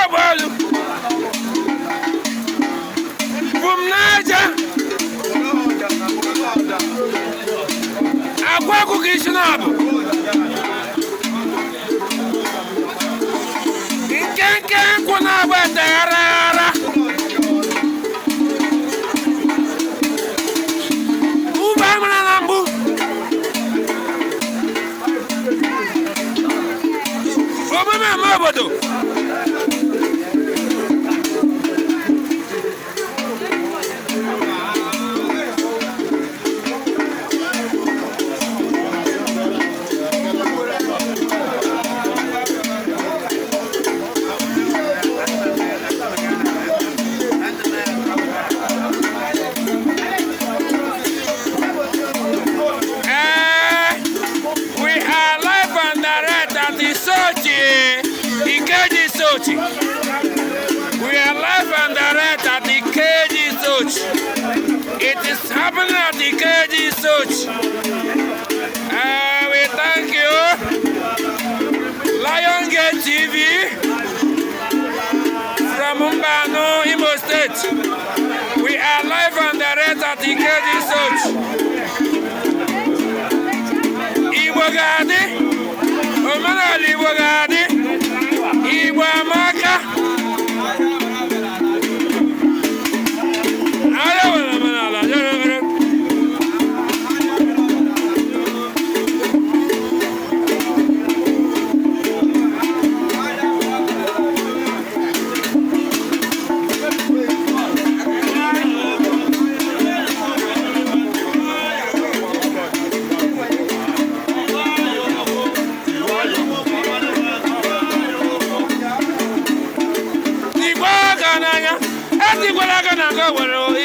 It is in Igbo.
Ọgbalu bụ m n'aja akwa ọkụkọ isi na-abụ nkenke nkwụ na-agba ete ghara ghara ube amara na mbụ omume eme obodo. We are live and direct at the Sochi, Ikeji Sochi. We are live and direct at the Ikeji Sochi. It is happening at the Ikeji Sochi. We thank you, Lion Gate TV from Mbano, Imo State. We are live and direct at Ikeji Sochi. Igbo ga-adị, omenala Igbo ga-adị, Igbo amaka. Agha nwere omenala jere jere. Igbo aka n'anya etikwala aka na nke were.